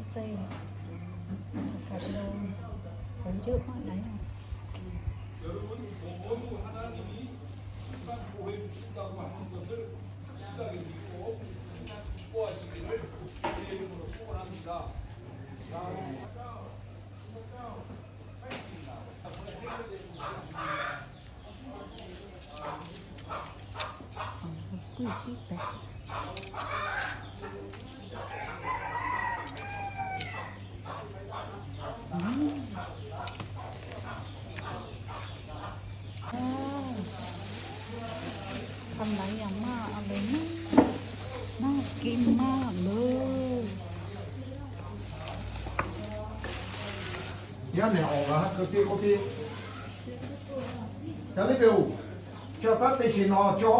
Kaꞈ lo, awˬ yawˇ maˇ na yoˬ. Hk'aˬ ma yaꞈ maˇ a ve naˉ, maˇ k'e maˇ loˬ. Yaˇ nehˬ awˬ g'a keu piˇ k'oˆ piˇ. Ca liˇ ve oˬ, chaw taˇ te sheˍ nawˬ chaw.